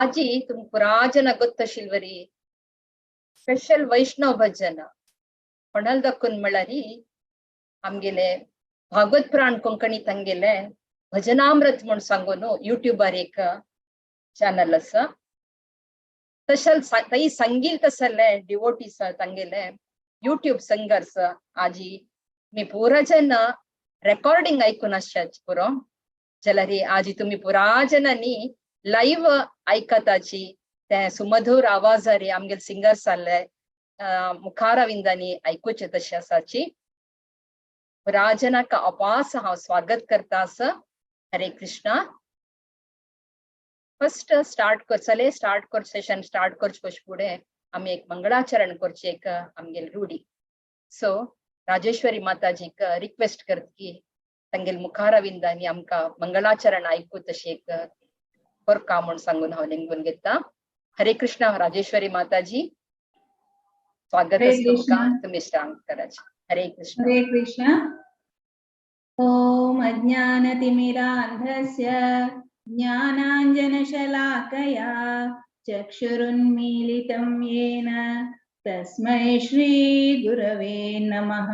आजी तुम पुरा जನ ಗೊತ್ತಶಿಲ್ವರಿ स्पेशल वैष्णव भजन कोणाल दाखोवन म्हळ्यारी आमगेले भागवत पुराण कोंकणी तांगेले भजनामृत म्हूण सांगून युट्यूबार एक चॅनल आसा. तशें थंय संगीत तसले डिवोटीस तांगेले युट्यूब सिंगर्स आजी मी पुरा जन रेकॉर्डिंग ऐकून आसच्याच पुरो जाल्यार आजी तुमी पुरा जनांनी लाईव्ह ऐकताची ते सुमधुर आवाजारी आमगेले सिंगर्स आसले मुखारविंदांनी ऐकूचे तशें आसाची. पुरा अपास हांव स्वागत करता आसा. हरे कृष्णा. फर्स्ट स्टार्ट करचले स्टार्ट कर सेशन स्टार्ट करचे पयशे फुडें आमी एक मंगळाचरण करचे एक आमगेले रुढी. सो राजेश्वरी माताजीक रिक्वेस्ट करत की तांगेले मुखारविंदांनी आमकां मंगळाचरण आयकू तशें एक करका म्हूण सांगून हांव निंगून घेता. हरे कृष्णा राजेश्वरी माताजी, स्वागत हरे आसा तुमकां. कृष्णा. तुमी स्टार्ट कराचे. हरे कृष्ण. हरे कृष्ण. ॐ अज्ञानतिमिरान्धस्य ज्ञानाञ्जनशलाकया चक्षुरुन्मीलितं येन तस्मै श्रीगुरवे नमः.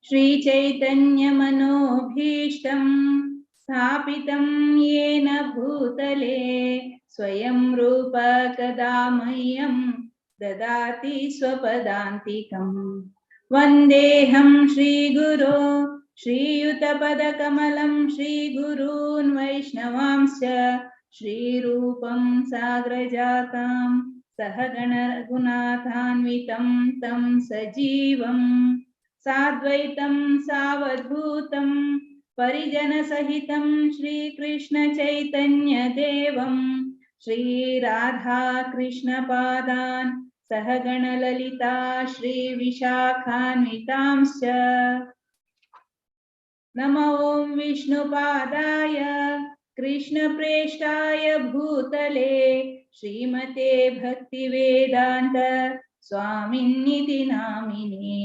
श्रीचैतन्यमनोभीष्टं स्थापितं येन भूतले स्वयं रूप कदा मह्यं ददाति स्वपदान्तिकम्. वन्देऽहं श्रीगुरो श्रीयुतपदकमलं श्रीगुरून् वैष्णवांश्च श्रीरूपं साग्रजातां सहगणरघुनाथान्वितं तं सजीवं साद्वैतं सावधूतं परिजनसहितं श्रीकृष्णचैतन्यदेवं श्रीराधाकृष्णपादान् सहगणललिता श्रीविशाखान्वितांश्च. नम ॐ विष्णुपादाय कृष्णप्रेष्ठाय भूतले श्रीमते भक्तिवेदान्त स्वामिन्निति नामिने.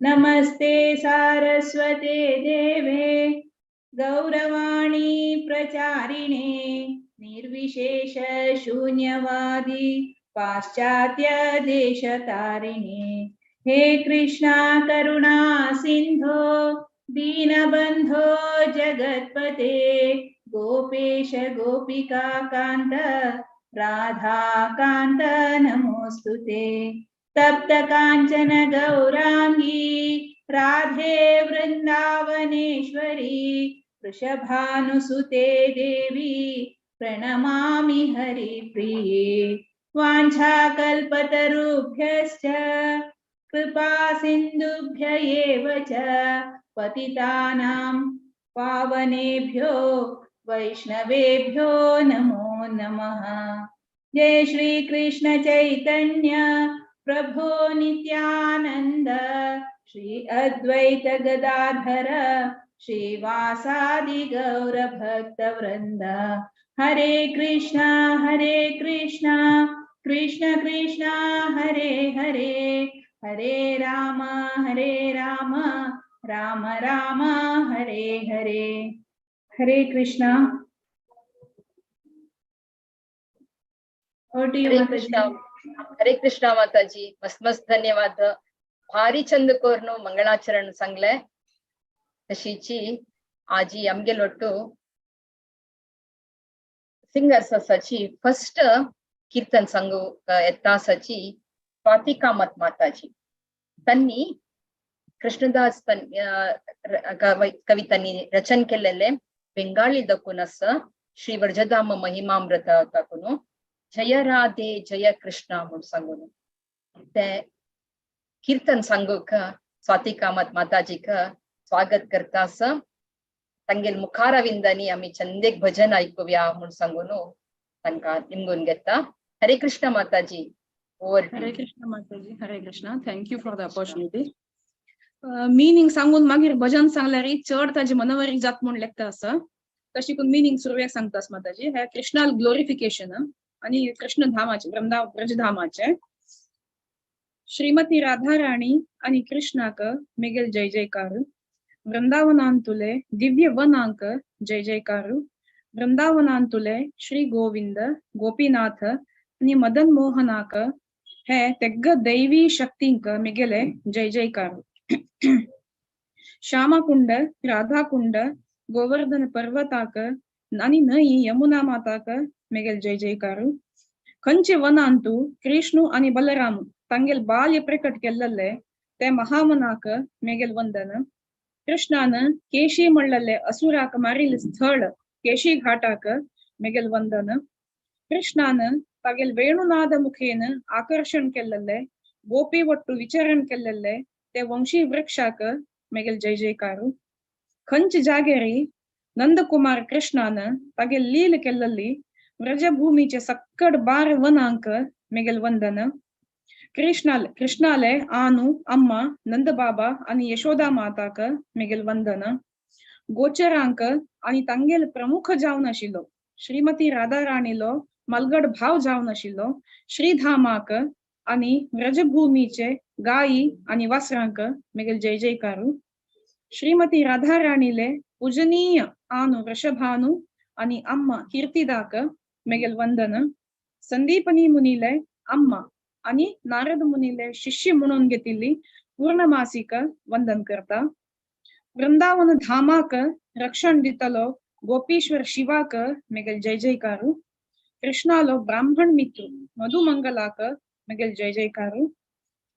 नमस्ते सारस्वते देवे गौरवाणी प्रचारिणे निर्विशेष शून्यवादी पाश्चात्य देशतारिणे. हे कृष्णा करुणा सिन्धो दीनबन्धो जगत्पते गोपेश गोपिका कान्त राधाकान्त नमोऽस्तु ते. तप्त काञ्चन गौराङ्गी राधे वृन्दावनेश्वरी वृषभानुसुते देवी प्रणमामि हरिप्रिये. वाञ्छाकल्पतरुभ्यश्च कृपा सिन्धुभ्य एव च पतितानां पावनेभ्यो वैष्णवेभ्यो नमो नमः. जय श्री कृष्ण चैतन्य प्रभो नित्यानंद श्री अद्वैत गदाधर श्रीवासादि गौर भक्त वृंद. हरे कृष्णा हरे कृष्णा कृष्ण कृष्ण हरे हरे हरे राम हरे राम राम राम हरे हरे. हरे Krishna. Over to you, Hare Mataji. Krishna. Hare Krishna माताजी, मस्त मस्त धन्यवाद. भारी चंद कोर्नु मंगळाचरण सांगले. तशीची आजी आमगेल ಒಟ್ಟು सिंगर्स आसाची फर्स्ट कीर्तन सांगू येता आसाची स्वाती कामत माताजी. त्यांनी कृष्णदास कवितांनी रचन केलेले बेंगाळी दकून आसा श्री व्रजधाम महिमामृत ताकून जय राधे जय कृष्ण म्हूण सांगून ते कीर्तन सांगूक स्वाती कामत माताजीक स्वागत करता आसा. तांगेल मुखारविंदांनी आमी चंदेक भजन ऐकूया म्हूण सांगून तांकां निमगून घेता. हरे कृष्ण माताजी, over to Hare you. Krishna Mataji, Hare Krishna. Thank you for the opportunity. Meaning सांगून मागीर भजन सांगल्यार चड ताजे मनवरीक जात म्हूण लेखता आसा. तशी करून मिनींग सुरवेक सांगतास माताजी. हे कृष्णा ग्लोरिफिकेशन आनी कृष्ण धामाचे वृंदावन ब्रजधामाचे. श्रीमती राधा राणी आणि कृष्णाक मेगेल जय जयकार. वृंदावनांतुले दिव्य वनांक जय जयकार. वृंदावनांतुले श्री गोविंद गोपीनाथ आनी मदन मोहनाक हे तेग्ग दैवी शक्तींक मिगेले जय जयकार. श्यामकुंड राधाकुंड गोवर्धन पर्वताक आनी न्हंय यमुना माताक मेगेल जय जयकार. खंचे वनांतु कृष्णु आनी बलराम तांगेल बाल्य प्रकट केल्लले ते महामनाक मेगेल वंदन. कृष्णान केशी म्हणलले असुराक मारिल स्थळ केशी घाटाक मेगेल वंदन. कृष्णान तागेल वेणुनाद मुखेन आकर्षण केल्लले गोपी ಒಟ್ಟು ವಿಚರಣ್ केल्लले ते वंशी वृक्षाक मेगेल जय जयकार. खंच जागेरी नंदकुमार कृष्णान तागेल लील केल्लली व्रजभूमीचे सक्कड बार वनांक मेगेल वंदन. कृष्णाले आनु अम्मा नंदबाबा आणि यशोदा माताक मेगेल वंदन. गोचरांक आणि तांगेल प्रमुख जावन आशिल्लो श्रीमती राधा राणीलो मलगड भाव जावन आशिल्लो श्रीधामाक आणि व्रजभूमीचे गायी आणि वासरांक मेगेल जय जयकार. श्रीमती राधा राणीले पूजनीय आनु वृषभानु आणि अम्मा कीर्तिदाक मेगेल वंदन. संदीपनी मुनीले अम्मा आणि नारद मुनीले शिष्य म्हणून घेतिल्ली पूर्णमासिक वंदन करता. वृंदावन धामाक रक्षण दितलो गोपीश्वर शिवाक मेगेल जय जयकार. कृष्णालो ब्राह्मण मित्र मधुमंगलाक मेगेल जय जयकार.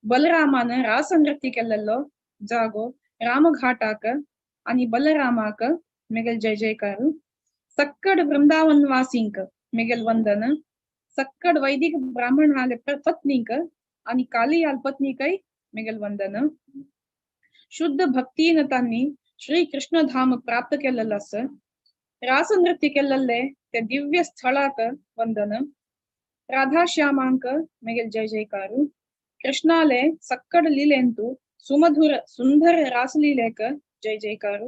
बलरामान रास नृत्य केल्लो जागो रामघाटाक आणि बलरामाक मेगेल जय जयकार. सक्कड वृंदावन वासिंक मेगेल वंदन. सक्कड वैदिक ब्राह्मण आले पत्नीक आणि कालियाल पत्नीकय मेगेल वंदन. शुद्ध भक्तीन तांनी श्री कृष्ण धाम प्राप्त केल्लें आसा. रास नृत्य केल्ले ते दिव्य स्थळाक वंदन. राधा श्यामांक मेगेल जय जयकार. कृष्णाले सक्कड लीलेंतु सुमधुर सुंदर रासलीलेक जय जयकार.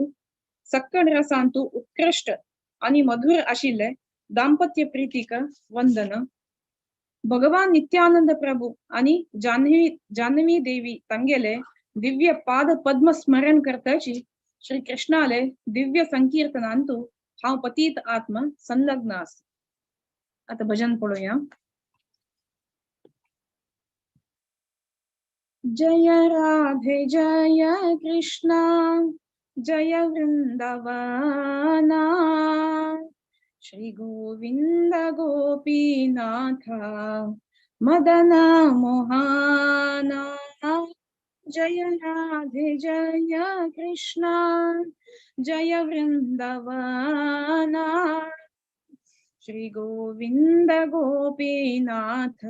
सक्कड रसांतु उत्कृष्ट आणि मधुर आशिल्ले दाम्पत्य प्रीतीक वंदन. भगवान नित्यानंद प्रभु आणि जान्हवी देवी तांगेले दिव्य पाद पद्म स्मरण करताची श्री कृष्णाले दिव्य संकीर्तनांतु हांव पतीत आत्म संलग्न आस. आता भजन पळोवया. जय राधे जय कृष्णा जय वृंदावना श्री गोविंद गोपीनाथ मदन मोहना. जय राधे जय कृष्णा जय वृंदावना श्री गोविंद गोपीनाथ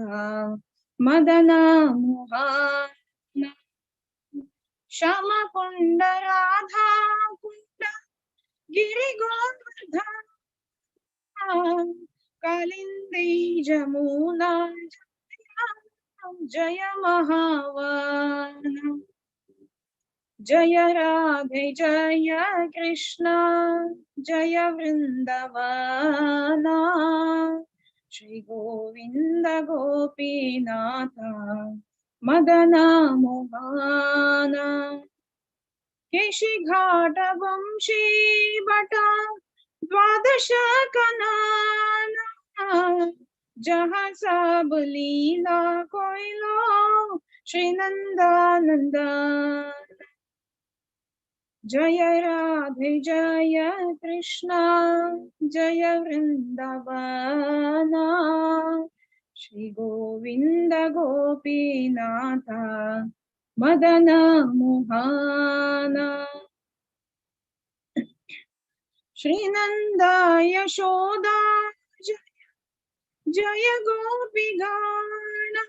मदन मोहना. श्याम कुंड राधा कुंड गिरि गोवर्धन कालिंदी जमुना जय महावन. जय राधे जय कृष्णा जय वृंदावना श्री गोविंद गोपीनाथ मदन मोहना. केशी घाट वंशी बटा द्वादश कनाना जहाँ सब लीला कोयलो श्री नंदानंदन. जय राधे जय कृष्णा जय वृंदावना श्री गोविंद गोपीनाथ मदन मोहना. श्री नंदा यशोदा जय गोपी गाना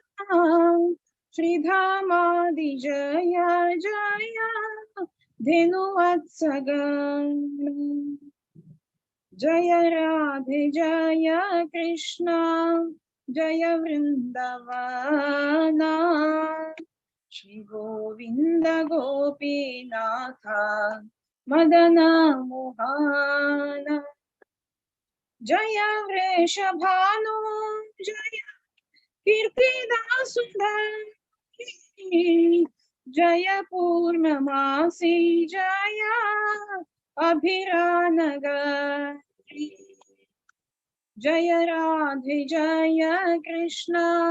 श्रीधामादि जय जय धेनुवत्सगण. जय राधे जय कृष्णा जय वृंदावना श्री गोविंद गोपीनाथ मदन मोहना. जय वृषभानु जय कीर्तिदासुंदरी जय पूर्णमासी जय अभिरानगरी. जय राधे जय कृष्णा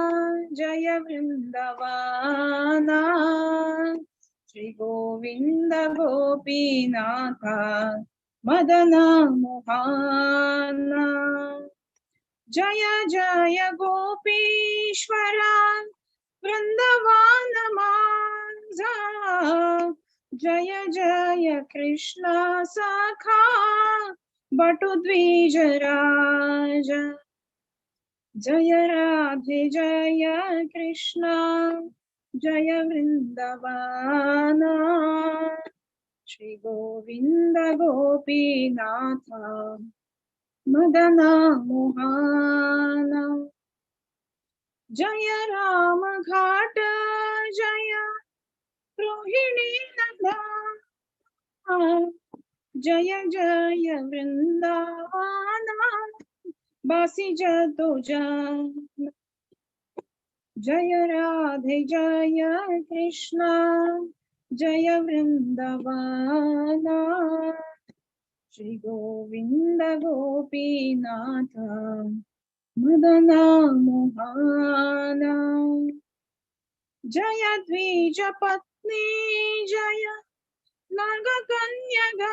जय वृंदावना। श्री गोविंद गोपीनाथ मदन मोहना। जय जय गोपीश्वरा वृंदावन माझा। जय जय कृष्ण सखा बटुद्विज राजा। जय राधे जय कृष्ण जय वृंदावन। श्री गोविंद गोपीनाथ मदन मोहना। जय राम घाट जय रोहिणी नंदा। जय जय वृंदावन बासी जतोजन। जय राधे जय कृष्ण जय वृंदावन। श्री गोविंद गोपीनाथ मदन मोहना। जय द्विज पत्नी जय नागकन्या।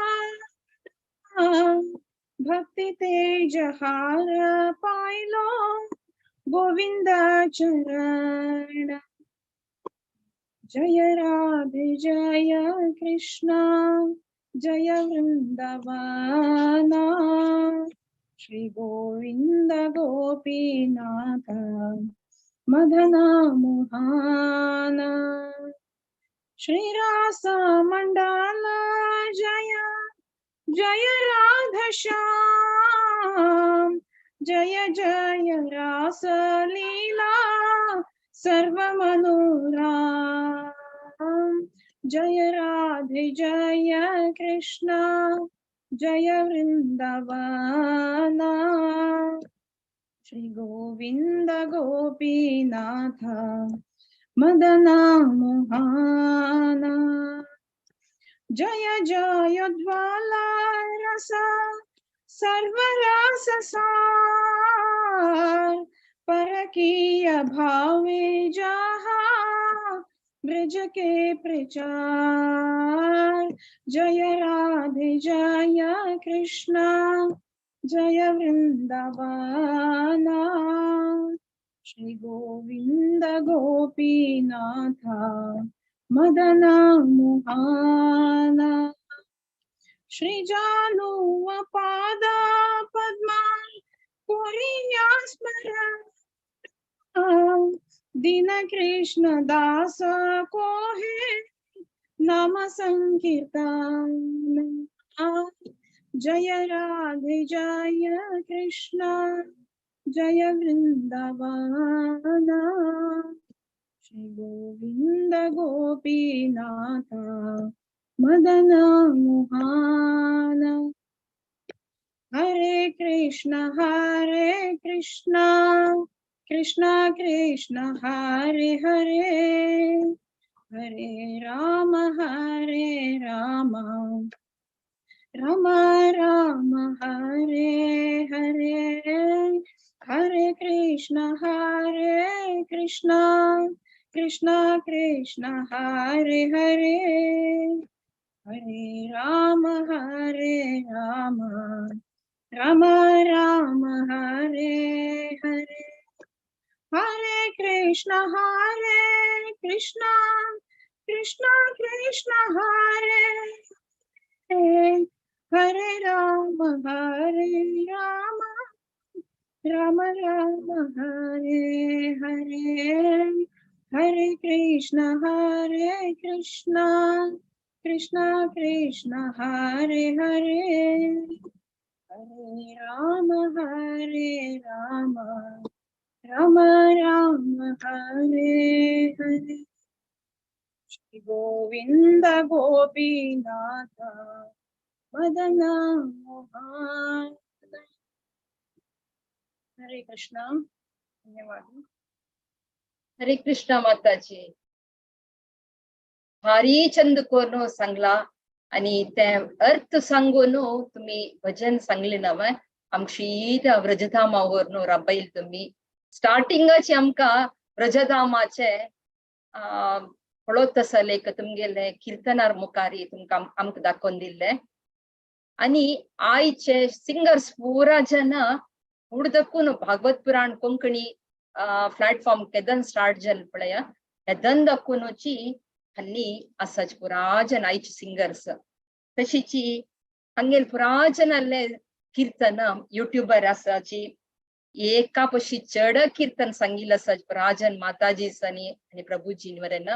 भक्ति तेज हार पायलो गोविंद चरण। जय राधे जय कृष्ण जय वृंदावन। श्री गोविंद गोपीनाथ मदन मोहना। श्री रास मंडल जय जय राधा श्याम। जय जय रास लीला सर्व मनोराम। जय राधे जय कृष्ण जय वृंदावन। श्री गोविंद गोपीनाथ मदन मोहना। जय जय ज्वाला रस सर्वरस सार। परकीय भावे जहाँ ब्रज के प्रचार। जय राधे जय कृष्ण जय वृंदावन। श्री गोविंद गोपीनाथ मदन मोहना। श्री जानु पाद पद्मा कोरिया स्मरण। दीन कृष्ण दास को है नाम संकीर्तन। जय राधे जय कृष्ण जय वृंदावन। श्री गोविंद गोपीनाथ मदन मोहना। हरे कृष्ण कृष्ण कृष्ण हरे हरे। हरे राम राम राम हरे हरे। हरे कृष्ण कृष्ण कृष्ण हरे हरे। हरे राम राम राम हरे हरे। हरे कृष्ण कृष्ण कृष्ण हरे हरे। हरे राम राम राम हरे हरे। हरे कृष्ण कृष्ण कृष्ण हरे हरे। हरे राम राम राम हरे हरे। श्री गोविंद गोपीनाथ मदन मोहन। हरे कृष्णा। धन्यवाद। हरे कृष्णा माताजी, भारी चंद कोरनो सांगला आणि ते अर्थ सांगून तुम्ही भजन सांगले नव्हे, आमकां शीदा व्रजधामा व्हरून राबयल तुमी. स्टार्टिंगाची आमकां व्रजधामाचे पळोवत आसले तुमगेले किर्तनार मुखारी तुमकां आमकां दाखोवन दिल्ले. आनी आयचे सिंगर्स पुरा जन उडदकून भागवत पुराण कोंकणी प्लॅटफॉर्म केदन स्टार्ट जाल पळया हेदन दाखोवनूची हल्ली आसाच पुरा जन आयचे सिंगर्स. तशीची हांगेल पुरा जन आसले कीर्तन युट्यूबर आसाची एका पशी चड कीर्तन सांगिल्लें आसा पुराजन माताजी आनी आनी प्रभुजी वरेन.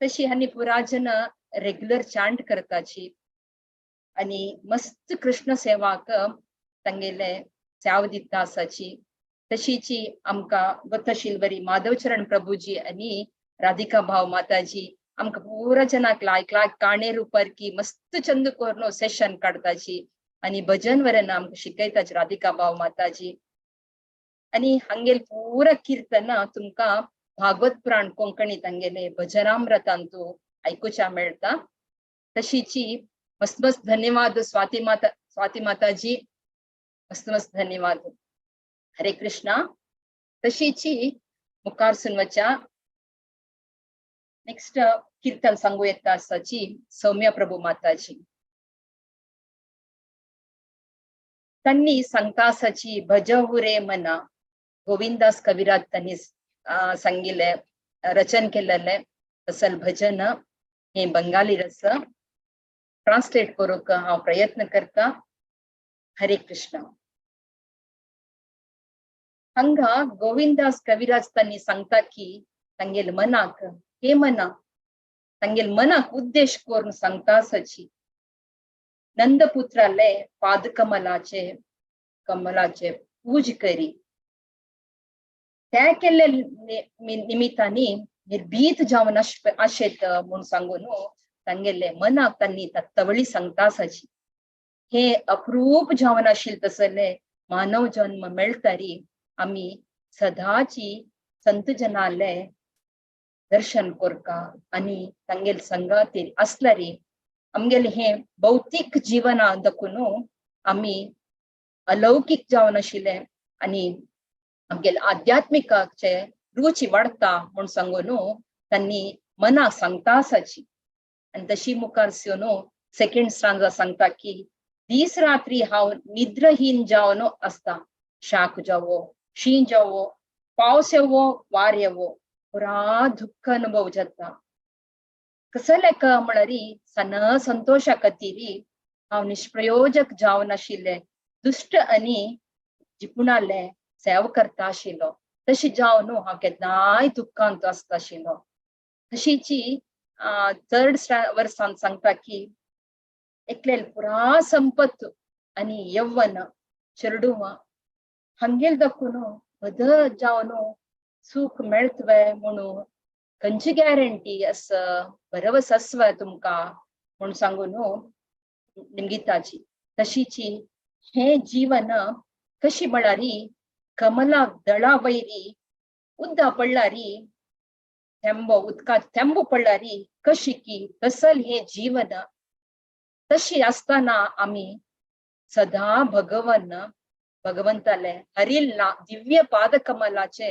तशी हांणी पुराजन रेग्युलर चांट करताची आनी मस्त कृष्ण सेवाक तांगेले सेव दिता आसाची. तशीची आमकां गतशील बरी माधवचरण प्रभुजी आनी राधिका भाव माताजी आमकां पुरा जनाक लायक लायक काणे रुपार की मस्त चंद करून सेशन काडताची आनी भजन वरेन आमकां शिकयताची राधिका भाव माताजी. आनी हांगेल पुरा कीर्तन तुमकां भागवत पुराण कोंकणी तांगेले भजनामृतांतू आयकुच्या मेळटा. तशीची मस्त मस्त धन्यवाद स्वाती माता, स्वाती माताजी, मस्त मस्त धन्यवाद. हरे कृष्णा. तशीची मुखार सुनवच्या नेक्स्ट कीर्तन सांगू येता आसाची सौम्या प्रभू माताजी. त्यांनी सांगता आसाची भजहु रे मना गोविंदास कविराज त्यांनी सांगिल्ले रचन केलेले असल भजन हे बंगाली रस ट्रान्सलेट करूंक हांव प्रयत्न करता. हरे कृष्ण. हांगा गोविंदास कविराज त्यांनी सांगता की तांगेल मनाक हे मना तांगेल मनाक उद्देश करून सांगता आसाची नंदपुत्राले पादकमलाचे कमलाचे पूज करी त्या केल्ले निमित्तांनी निर्भीत जावन आशेत म्हूण सांगून तांगेले मनाक तांणी तत्वळी सांगता आसाची. हे अप्रूप जावन आशिल्ले तसले मानव जन्म मेळटारी आमी सदाची संत जनाले दर्शन करका आनी तांगेल संगातीर आसल्यारी आमगेले हे भौतीक जिवना दखून आमी अलौकीक जावन आशिल्ले आनी आमगेले आध्यात्मिकाचे रुची वाडटा म्हूण सांगून तांणी मनाक सांगता आसाची. आनी तशी मुखार न्हू सेकंड स्टांजा सांगता की दीस रात्री हांव निद्रहीन जावन आसता, शाक जावो शीं जावो पावस येवो वार येवो पुरा दुःख अनुभव जाता. कसले का म्हळ्यार सन संतोशा खातीर हांव निष्प्रयोजक जावन आशिल्ले दुश्ट आनी जिपुणाले सेव करता आशिल्लो तशी जावन हांव केन्नाय दुख्खांत आसता आशिल्लो. तशीची थर्ड वर्सान सांगता की एकले पुरा संपत आनी यौवन चेडुवां हांगेल दाखून बद जावन सुख मेळतवे म्हणून खंयची गॅरंटी आस भरवस आसवे तुमकां म्हूण सांगून निमगिताची. तशीची हे जीवन कशी म्हळ्यार कमला दळा वयरी उद्दा पडल्यारी थेंबो उदका थेंबो पडल्यारी कशी की तसल हे जीवन तशी आसतना आमी सदा भगवन भगवंताले हरील ना दिव्य पादकमलाचे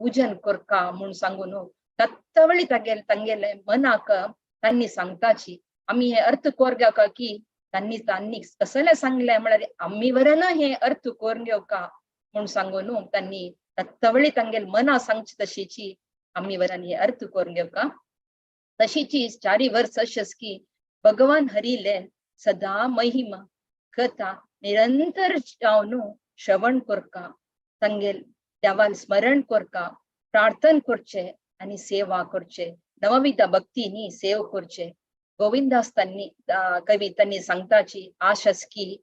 पूजन करका म्हूण सांगून तत्वळी तागेले तांगेले मनाक तांणी सांगताची. आमी हे अर्थ कोर घेवका की तांणी तांणी कसले सांगले म्हळ्यार आमी वरन हे अर्थ कोरून घेवका म्हूण सांगून तांणी तत्वळी तांगेले मना सांगची तशीची आमी वरान हे अर्थ करून घेवका. तशीची चारी वर्स अशेंच की भगवान हरिले सदा महिमा कथा निरंतर जावन श्रवण करका तांगेल देवान स्मरण करका प्रार्थन करचे आनी सेवा करचे नवविध भक्तीनी सेव करचे. गोविंदास तांणी कवी तांणी सांगताची आश की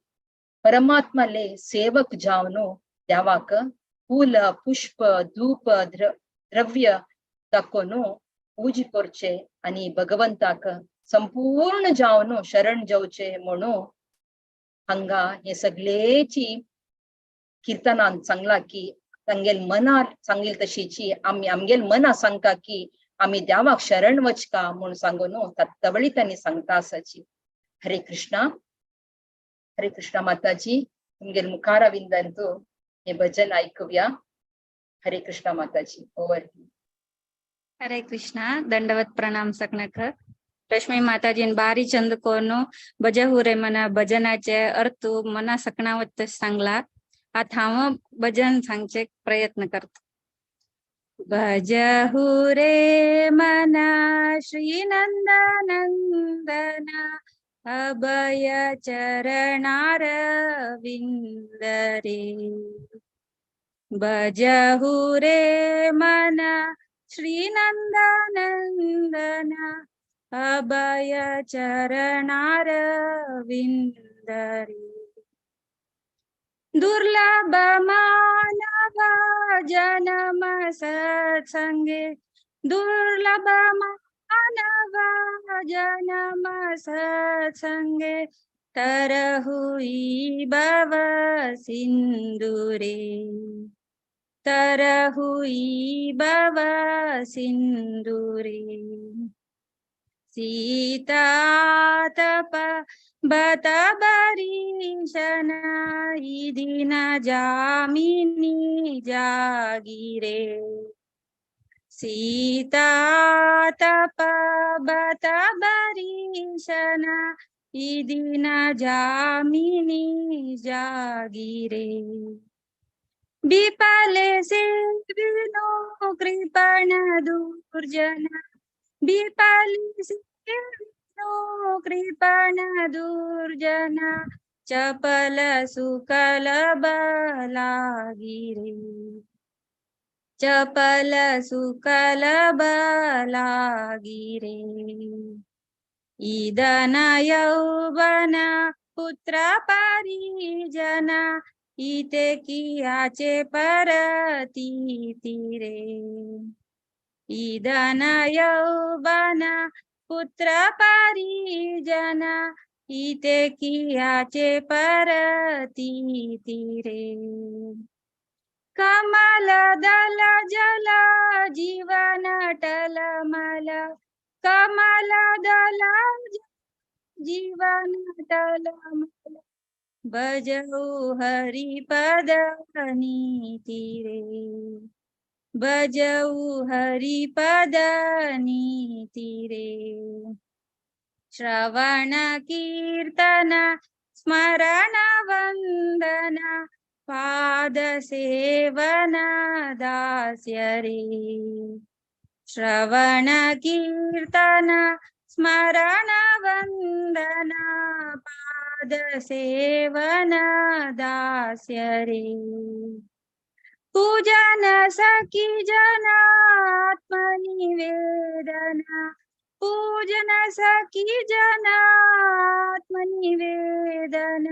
परमात्माले सेवक जावन देवाक फूल पुष्प धूप द्रव्य दाखोवन पूज करचे आनी भगवंताक संपूर्ण जावन शरण जावचे म्हणून हांगा हे सगळेची कीर्तनान सांगला की तांगेल मनार सांगील तशीची आमी आमगेल मना सांगता की आमी देवाक शरण वचका म्हूण सांगून तत्वळी तांणी सांगता आसाची. हरे कृष्णा. हरे कृष्णा माताजी. तुमगेले मुखारविंदांतू हे भजन ऐकूया. हरे कृष्णा माताजी, ओवर. हरे कृष्णा. दंडवत प्रणाम सकणक. रश्मी माताजीन बारी चंद कोरनो भजहुरे मना भजनाचे अर्थ मना सकणावत सांगला. आता हांव भजन सांगचे प्रयत्न करतो. भजहु रे मना श्री नंदनंदना अभय चरणार रे. भजहु रे मना श्री नंदनंदना अभय चरणार रे. दुर्लभ मानव जन्म सत्संगे, दुर्लभ मानव जन्म सत्संगे, तरहुई भव सिंधुरे, तरहुई भव सिंधुरे. सीता तप बत बरीशन दिन जामिनी जागिरे. सीता तप बत बरीशन दिन जामिनी जागिरे. बिपले से विनो कृपण दुर्जन, बिपले से विनो कृपण दुर्जन, चपल सुकल बलागिरे, चपल सुकल बलागिरे. इदन यौवन पुत्र परिजन इते कियाचे परतीती रे. इदन यौवन पुत्र परिजन इते कियाचे परतीती रे. कमल दल जल जीवन टलमल, कमल दल जीवन टलमल, भजऊ हरिपद नीति रे, भजऊ हरिपद नीति रे. श्रवण कीर्तन स्मरण वंदन पाद सेवन दास्य रे. श्रवण कीर्तन स्मरण वंदन पाद सेवन दास्य रे. पूजन सखी जनात्मनिवेदन, पूजन सखी जनात्मनिवेदन,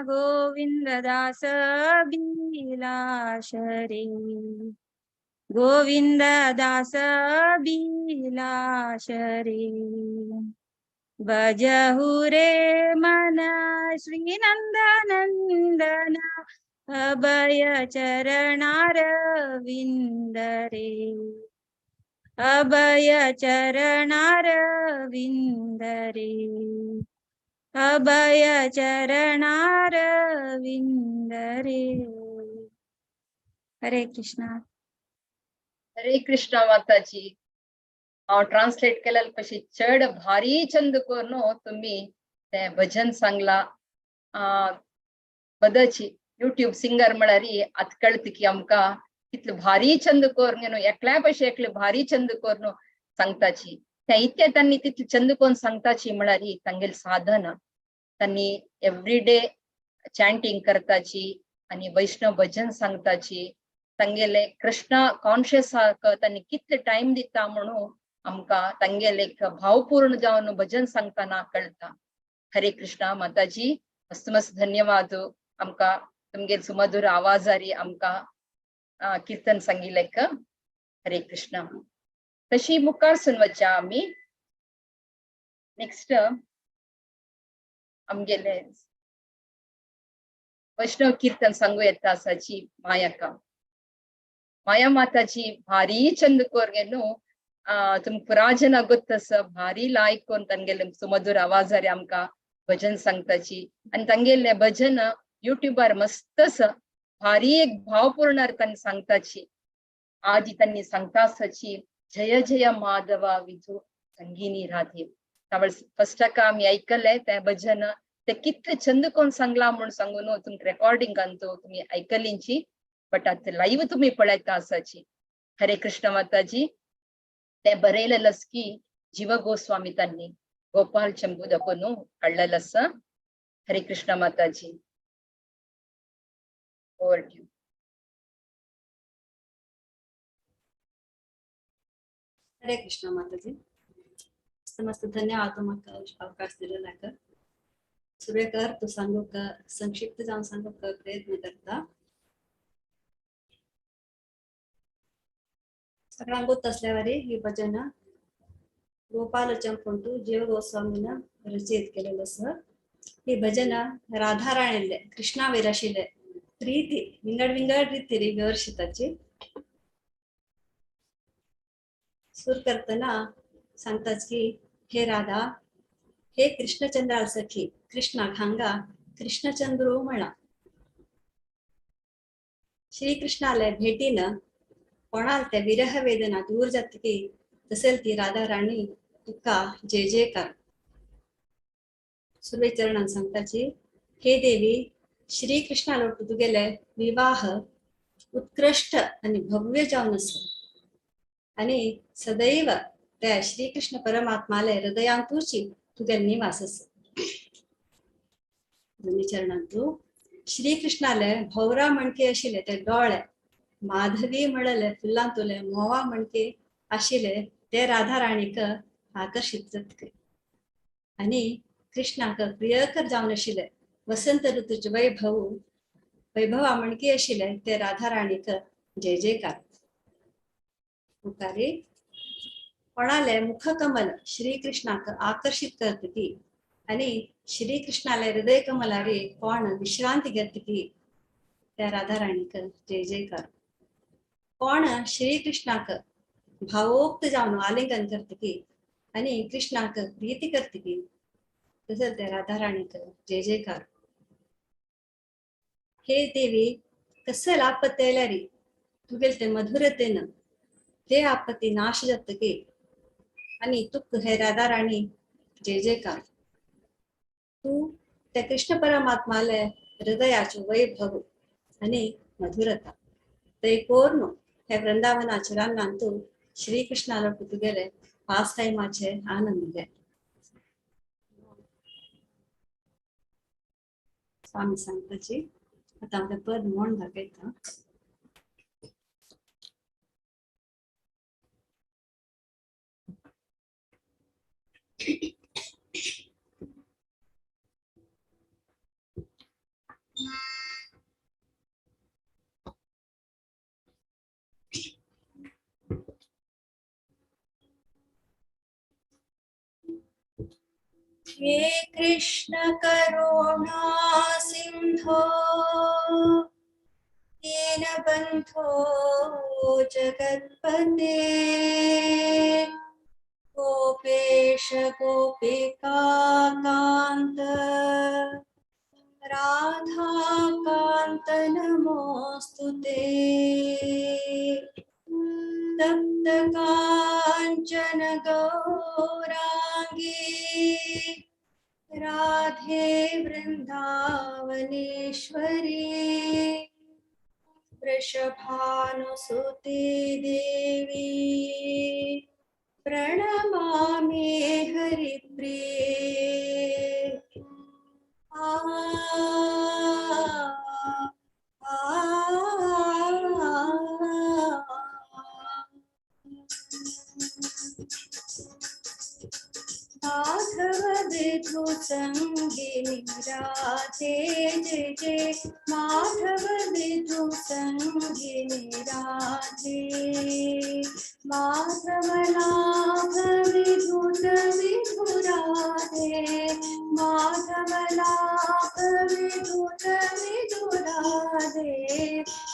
गोविंद दास बिलास रे, गोविंद दास बिलास रे. भजहु रे मन श्री नंदनंदन अभय चरणार रे, अभय चरणार रे, अभय चरणार रे. हरे कृष्णा. हरे कृष्णा माताजी. हांव ट्रान्सलेट केल्यार कशी चड भारी चंद करून तुम्ही ते भजन सांगला. बदची युट्यूब सिंगर म्हळ्यार आतां कळटा की आमकां कितले भारी चंद करून न्हू एकल्या पशी एकले भारी चंद करून सांगताची. त्या इतके तांणी तितले चंद करून सांगताची म्हळ्यार तांगेले साधना, तांणी एवरीडे चॅन्टिंग करताची आनी वैष्णव भजन सांगताची. तांगेले कृष्णा कॉन्शियस तांणी कितले टायम दिता म्हणून आमकां तांगेले एक भावपूर्ण जावन भजन सांगतना कळटा. हरे कृष्णा माताजी, मस्त मस्त धन्यवाद. आमकां तुमगेले सुमधुर आवाजारी आमकां कीर्तन सांगिल्लेक. हरे कृष्णा. तशी मुखार सून वचया आमी. नेक्स्ट आमगेले वैष्णव कीर्तन सांगू येता आसाची मायाका, माया माताजी भारी चंद कोरगे न्हू. तुमकां पुराजन गोत्त भारी लायक करून तांगेले सुमधुर आवाजारी आमकां भजन सांगताची. आनी तांगेले भजन युट्यूबार मस्त आसा, भारी एक भावपूर्ण अर्थान सांगताची. आजी त्यांनी सांगता आसाची जय जय माधवा विधू संगिनी राधे. तावळ फर्स्टाक आमी आयकले तें भजन, ते कितले चंद कोण सांगला म्हूण सांगू न्हू, तुमकां रेकॉर्डिंग तो तुमी आयकलींची, बट आतां लायव्ह तुमी पळयता आसाची. हरे कृष्ण माताजी. ते बरयलेलं की जीव गोस्वामी त्यांनी गोपाल चंबू दाखोवन काडलेलं आसा. हरे कृष्ण माताजी. Over to you. Hare Krishna Mataji. मस्त मस्त धन्यवाद म्हाका अवकाश दिलेल्याक. सुरेकर तू सांगूक संक्षिप्त जावन सांगूक प्रयत्न करता. सगळ्यांक गोत असल्यावरी ही भजन गोपाल चंपंटू जीव गोस्वामीन रचित केलेलं आसा. ही भजन राधा राणीले कृष्णा वैर आशिल्ले प्रीती विंगड विंगड रीतीरी विवर्शिताची. सूर करतना सांगताच की हे राधा, हे कृष्णचंद्राल सखी, कृष्णा खांगा कृष्णचंद्रू म्हणा. श्रीकृष्णाले भेटीनं कोणाल ते विरह वेदना दूर जातकी तसेल ती राधा राणी तुका जय जयकार. सुर्वे चरणान सांगताची हे देवी, श्रीकृष्णालो तुगेले विवाह उत्कृष्ट आणि भव्य जावन आसा आणि सदैव त्या श्रीकृष्ण परमात्माले हृदयांतूची तुगेले निवास आसा. दोन्ही चरणांतू श्रीकृष्णाले भोवरा म्हणके आशिल्ले ते डोळे, माधवी म्हणले फुलांतुले मोवा म्हणके आशिल्ले ते राधा राणीक आकर्षित जातके आणि कृष्णाक प्रियकर जावन आशिल्ले वसंत ऋतूचे वैभव वैभवा म्हणके आशिल्ले ते राधा राणीक जय जयकार. मुखारी कोणाले मुखकमल श्रीकृष्णाक आकर्षित करतकी आणि श्रीकृष्णाले हृदय कमलारी कोण विश्रांती घेतकी त्या राधा राणीक जय जयकार. कोण श्रीकृष्णाक भावोक्त जावन आलिंगन करतकी आणि कृष्णाक प्रीती करतकी तसंच त्या राधा राणीक जय जयकार. हे देवी, कसल आपत्ती आयल्यारी तुगेले ते मधुरतेन ते आपत्ती नाश जातकी आणि तुक हे राधा राणी जय जयकार. तू त्या कृष्ण परमात्माले हृदयाचे वैभव आणि मधुरता ते कोर्न हे वृंदावनाचे रानांत तू श्रीकृष्णाला तुगेले पास टायमाचे आनंद घे. स्वामी सांगताची आता आमकां पद म्हण दाखयता. हे कृष्ण करुणा सिंधो दीनबंधो जगत्पते गोपेश गोपिका कांत राधाकांत नमोस्तुते. तप्त कांचन गौरांगी राधे वृंदावनेश्वरी वृषभानुसुते देवी प्रणमामि हरिप्रिये. आ आ माधव विधु संगिनी राधे जय जय माधव विधु संगिनी राधे माधव नाथ विधुत विधु राधे माधव नाथ विधुत विधु राधे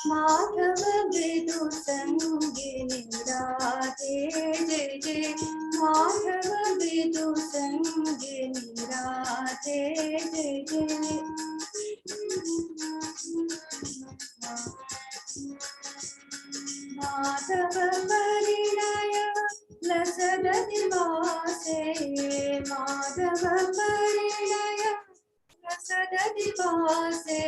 माधव विधु संगिनी राधे जय जय माधव विधु संगिनी राधे जय जय. Madhava Parinaya लसदति वासे माधव परिणय लसदति वासे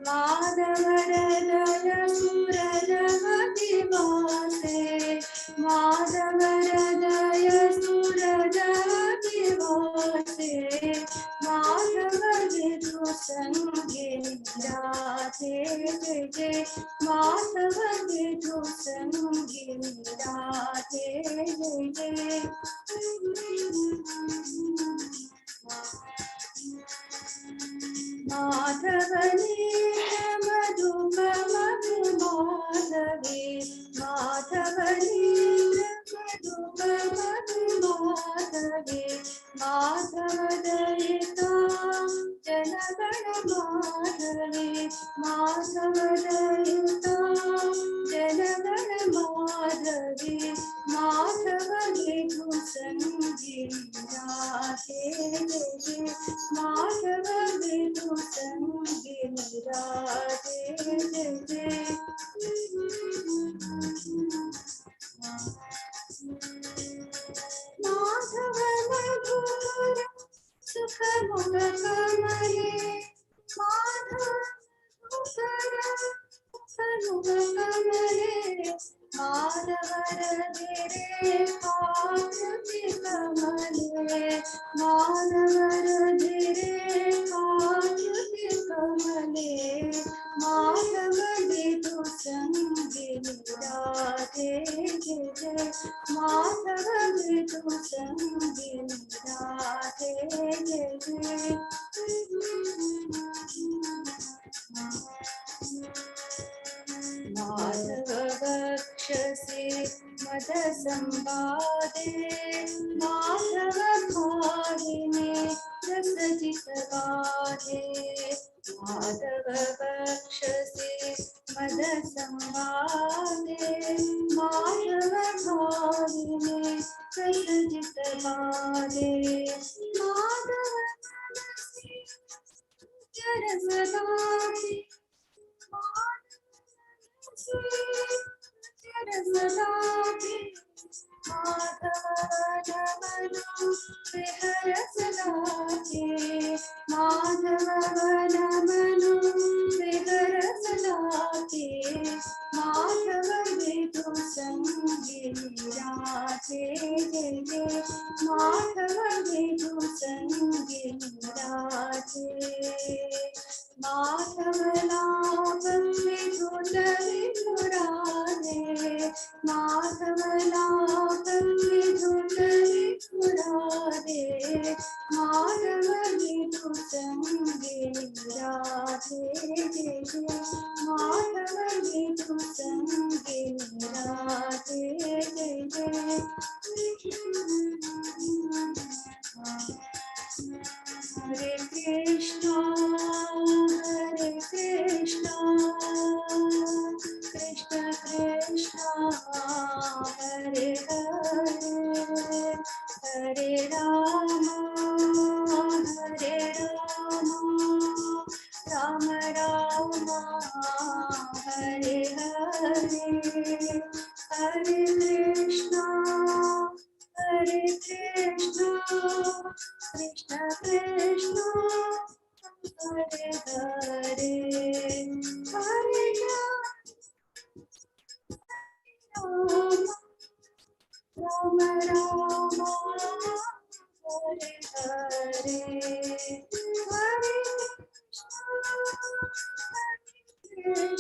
माधव हृदय सुरजगति वासे माधव हृदय सुरजगति वासे माधव विदु संगे राधे जय जय माधव विदु संगे राधे जय जय। माधव मधुम मधु माधवे माधव मधुम मधु माधवे माधव दयिता जनगण माधवे माधव दयिता जनगण माधवे माधव विधु संगे राधे जय जय माधव विधु संगे राधे जय जय। माधव मधुर सुख मुख कमले माधव मधुर सुख मुख कमले माधव हृदय आकृति कमले माधव हृदय आकृति कमले माधव विदु संगे राधे जय जय माधव विदु संगे राधे जय जय। माधव वक्षसि मद संवादे माधव भाविने रसजितवादे माधव वक्षसि मद संवादे माधव भाविने रसजितवादे माधव मनसि चरसदासि चरसदासि माधव नमनो विहर सदाचे माधव नमनो विहर सदाचे माधव विदु संगे राधे जय जय माधव विदु संगे राधे माधव लाभ विधुत विधु राधे माधव लाभ विधुत विधु राधे माधव विदु संगे राधे जय जय माधव विदु संगे राधे जय जय। हरे कृष्णा हरे कृष्णा कृष्ण कृष्णा हरे हरे हरे राम हरे राम राम राम हरे हरे हरे कृष्णा हरे कृष्णा कृष्ण कृष्ण हरे हरे हरे राम राम राम हरे हरे हरे कृष्ण हरे कृष्ण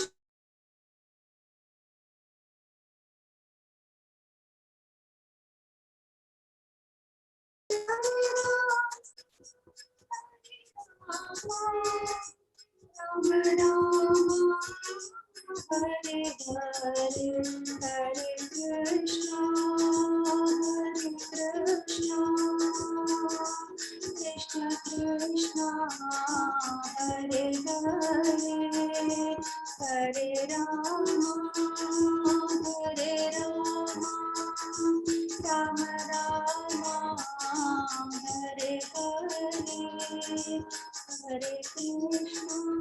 राम राम हरे हरे हरे कृष्णा हरे कृष्णा कृष्ण कृष्णा हरे हरे हरे राम हरे राम राम राम हरे हरे हरे कृष्णा।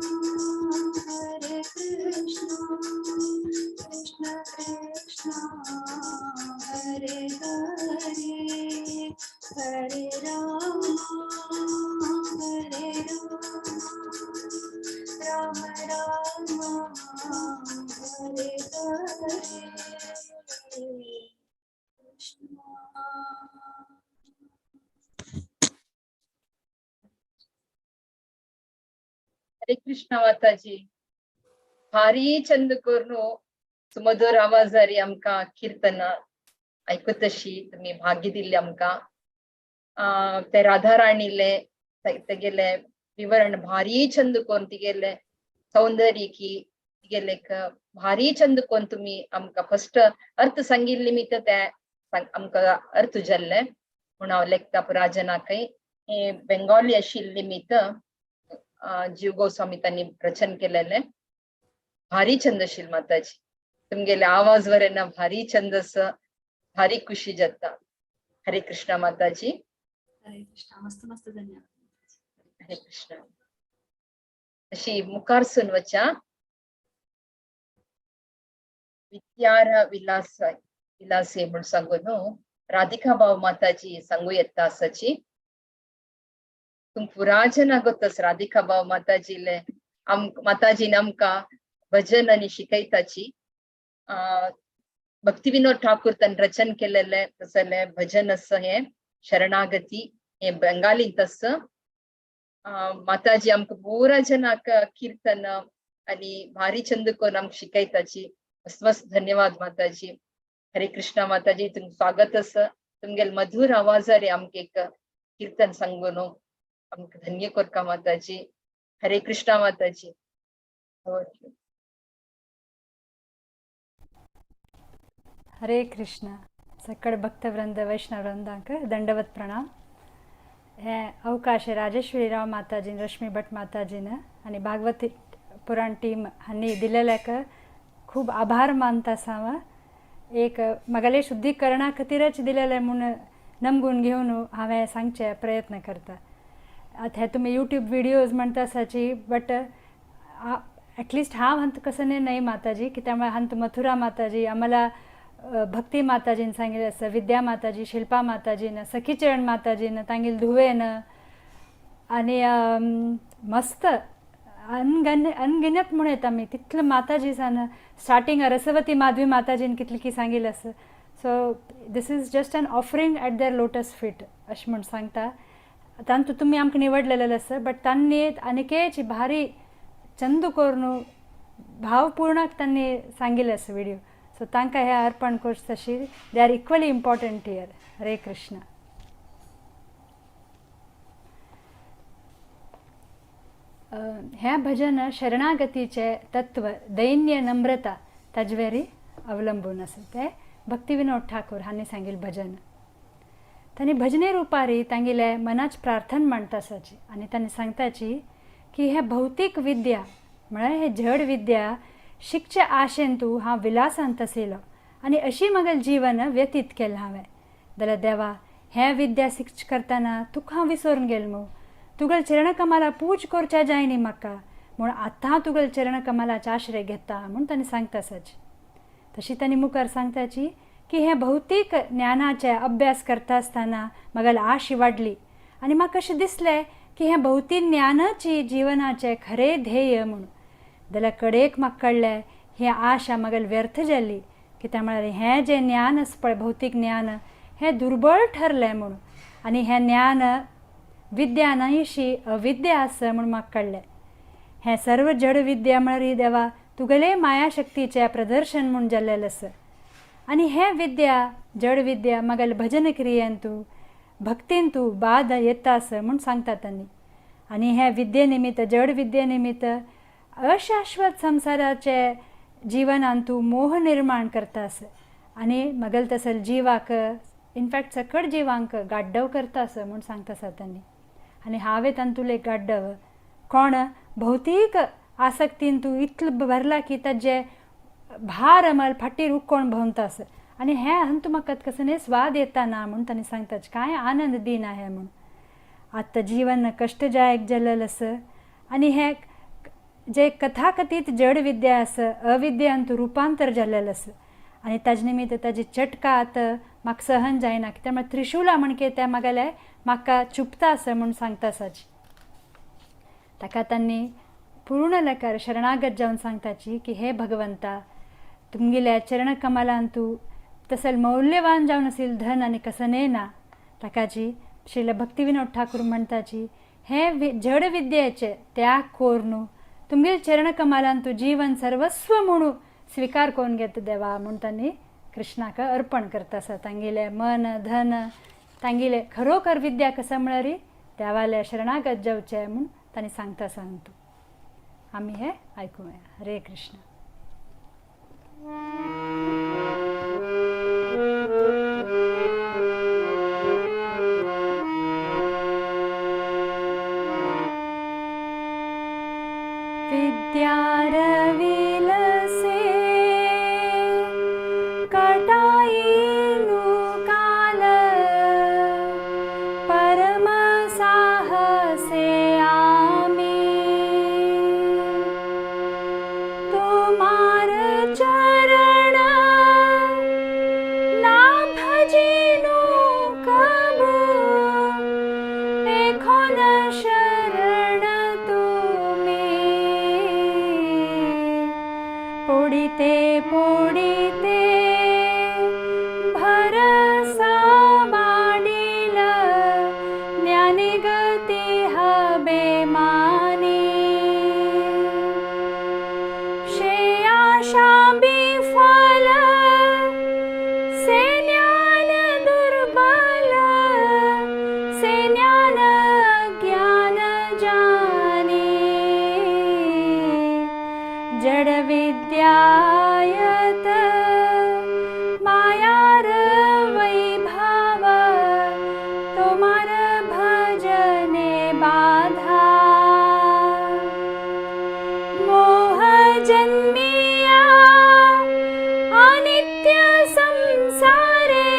हरे कृष्ण माताजी, भारी चंद करून सुमधुर आवाजारी आमकां किर्तना आयकतशी तुमी भाग्य दिल्ली आमकां. ते राधा राणीले तेगेले विवरण भारी चंद करून, तिगेले सौंदर्य की तिगेले भारी चंद करून तुमी आमकां फर्स्ट अर्थ सांगिल्ले निमित्त ते आमकां अर्थ जाल्ले म्हूण हांव लेखता राजनाकय. हे बेंगोली आशिल्ले निमित्त जीव गोस्वामी तांणी रचन केलेले भारी छंद आशिल्ले माताजी. तुमगेले आवाज वरेना भारी छंद आसा, भारी खुशी जाता. हरे कृष्णा माताजी. हरे कृष्णा, मस्त मस्त धन्यवाद. हरे कृष्णा. अशी मुखार सून वचा विद्यार विलास विलासे म्हूण सांगू न्हू राधिका भाव माताजी सांगू येता आसाची. तुमकां पुराजन गोतस राधिका भाव माताजीले माताजीन आमकां भजन आनी शिकयताची. भक्ती विनोद ठाकूर तांणी रचन केलेले तसले भजन आसा हें शरणागती, हें बेंगालींत आसा. माताजी आमकां पुरा जनाक कीर्तन आनी भारी चंद करून आमकां शिकयताची. मस्त मस्त धन्यवाद माताजी. हरे कृष्णा माताजी, तुमकां स्वागत आसा. तुमगेले मधुर आवाजारे आमकां एक कीर्तन सांगू न्हू, आमकां धन्य करता माताजी. हरे कृष्णा माताजी. हरे कृष्ण. सकळ भक्तवृंद वैष्णववृंदांक दंडवत प्रणाम. हे अवकाश राजेश्वरी राव माताजीन, रश्मी भट माताजीन आनी भागवत पुराण टीम हांणी दिलेल्याक खूब आभार मानता आसा हांव. एक म्हगेले शुद्धीकरणा खातीरच दिलेलें म्हूण नमगून घेवन हांवें सांगचे प्रयत्न करता. आतां हे तुमी युट्यूब विडियोज म्हणटा आसाची, बट एटलिस्ट हांव हांत कसं न्हय माताजी, कित्याक हांत मथुरा माताजी आम्हाला भक्ती माताजीन सांगिल्लें आसा, विद्या माताजी, शिल्पा माताजीन, सखीचरण माताजीन, तांगेले धुवेन आनी मस्त अनगिनत म्हूण येता आमी तितले माताजी सान स्टार्टिंग रसवती माधवी माताजीन कितली की सांगिल्लें आसा. So this is just an offering at their lotus feet अशें म्हूण सांगता. तांतू तुमी आमकां निवडलेलें आसा, बट तांणी आनीकेच भारी चंद करून भावपूर्ण तांणी सांगिल्लें आसा विडियो. सो तांकां हें अर्पण करचें तशी they are equally important here. Hare Krishna. हें भजन शरणागतीचें तत्व दैन्य नम्रता ताजेवरी अवलंबून आसा. तें भक्ती विनोद ठाकूर हांणी सांगिल्लें भजन. तांणी भजने रुपारी तांगेले मनाच प्रार्थना मांडटा आसाची आनी तांणी सांगताची की हें भौतीक विद्या म्हळ्यार हें जड विद्या शिकचे आशेन तूं हांव विलासांत आशिल्लो आनी अशी म्हगेलें जीवन व्यतीत केलें हांवें. जाल्यार देवा हें विद्या शिक्ष करतना तुका हांव विसरून गेल मू, तुगेले चरणकमला पूज करच्या जायनी म्हाका, म्हूण आतां तुगेले चरणकमलाचे आश्रय घेता म्हूण तांणी सांगता आसाची. तशी तांणी मुखार सांगताची की हें भौतीक ज्ञानाचे अभ्यास करता आसतना म्हगेली आश वाडली आनी म्हाका अशें दिसलें की हें भौतीक ज्ञानाची जिवनाचें खरें ध्येय म्हूण. जाल्यार कडेक म्हाका कळ्ळें ही आशा म्हगेली व्यर्थ जाली, कित्याक म्हळ्यार हें जें ज्ञान आसा पळय भौतीक ज्ञान हें दुर्बळ ठरलें म्हूण आनी हें ज्ञान विद्या न्हयशी अविद्या आसा म्हूण म्हाका कळ्ळें. हें सर्व जड विद्या म्हळ्यार देवा तुगेले मायाशक्तीचें प्रदर्शन म्हूण जाल्लें आसा आनी हें विद्या जड विद्या म्हगेले भजन क्रियेन तूं भक्तीन तूं बाद येता आसा म्हूण सांगता तांणी. आनी हें विद्ये निमित्त जड विद्ये निमित्त अशाश्वत संवसाराचे जिवनान तूं मोह निर्माण करता आसा आनी म्हगेले तसल जिवाक इनफॅक्ट सकट जिवांक गाड्डव करता आसा म्हूण सांगता आसा तांणी. आनी हांवें तांतूले गाड्डव कोण भौतीक आसक्तीन तूं इतलो भरला की ताजे भार मल फाटीर उक्कोण भोंवता आसा आनी हें हातूंत म्हाका कसो न्ही स्वाद येता ना म्हूण तांणी सांगता, कांय आनंद दिना हें म्हूण. आतां जीवन कश्टदायक जाल्लें आसा आनी हें जे कथाकथीत जड विद्या आसा अविद्यांत रुपांतर जाल्लें आसा आनी ताजे निमित्त ताजी चटका आतां म्हाका सहन जायना, कित्याक म्हळ्यार त्रिशुला म्हणके तें म्हागेलें म्हाका चुपता आसा म्हूण सांगता आसाची. ताका तांणी पूर्ण लेखार शरणागत जावन सांगताची की हे भगवंता तुमगेल्या चरणकमलान तूं तसल मौल्यवान जावन आशिल्लें धन आनी कसने ना. ताकाची श्रील भक्ती विनोद ठाकूर म्हणटाची हें जड विद्येचे त्याग कोरनू तुमगेल चरणकमलान तू जीवन सर्वस्व म्हणू स्वीकार करून घेत देवा म्हूण तांणी कृष्णाक अर्पण करता आसा. तांगेले मन धन तांगेले खरोखर विद्या कसं म्हळ्यार देवाले शरणागत जावचे म्हूण तांणी सांगता सांगतो. आमी हे आयकुया. हरे कृष्ण. विद्यारविलसे कटाईनु काल परम साहसे आमी तुम्हार चरण ना भजिनु कबू एखोन शरण तुमी पोडिते पोडिते भरसा वाडिल ज्ञानी गती हबे मानी शे आशा बिफल से ज्ञान दुर्बल से ज्ञान ज्ञान जानी जड विद्यायत मायार वैभाव तुम्हार भजने बाधा मोह जन्मिया अनित्य संसारे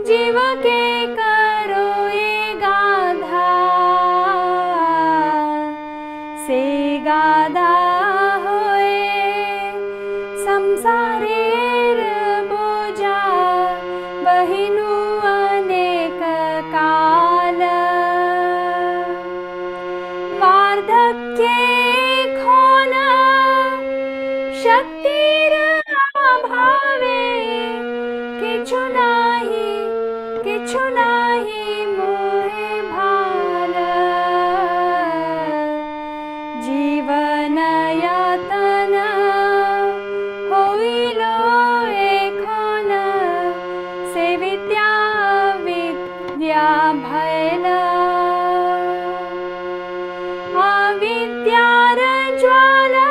जीव के करो ये गाधा से गाधा होए संसारेर बोजा बहिनु अनेक काल वार्धक्ये खोन शक्तिर अभावे किछु नाही मोहे भाल जीवन यातन होइलो एखोन से विद्या विद्या भैल अविद्यार ज्वाला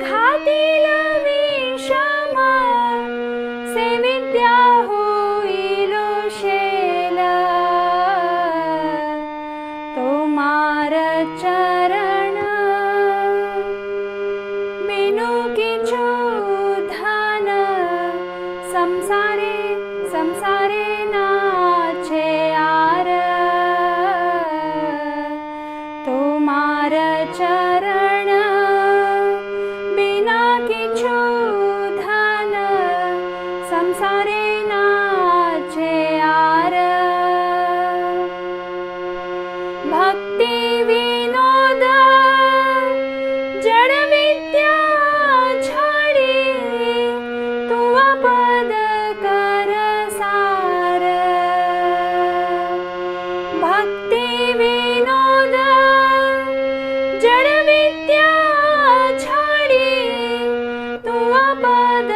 घातील विषम से विद्या होइलो शेल तुम्हार चरण बिनु किछु धन संसारे संसारे नाचे are तुम्हार चरण बिना किछु धन संसारे नाचे are भक्ति विनोद जड विद्या छाडी तू पद कर सार भक्ति विनोद जड विद्या छाडी तुव पद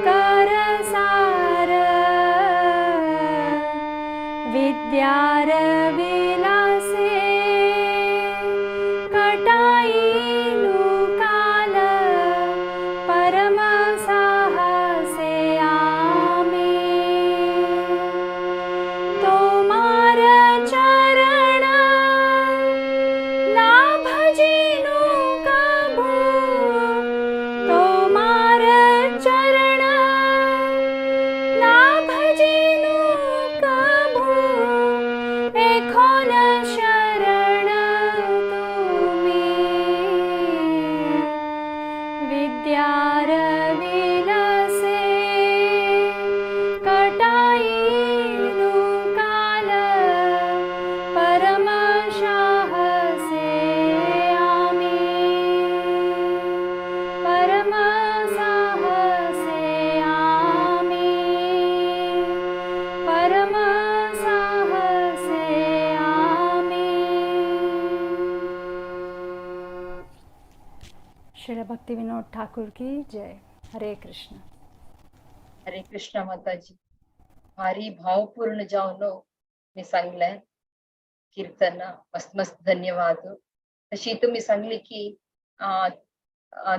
कर सार. भक्ति विनोद ठाकुर की जय. हरे कृष्ण. हरे कृष्ण माताजी. भारी भावपूर्ण जावन मी सांगलें कीर्तन. मस्त मस्त धन्यवाद. तशी तुम्ही सांगली की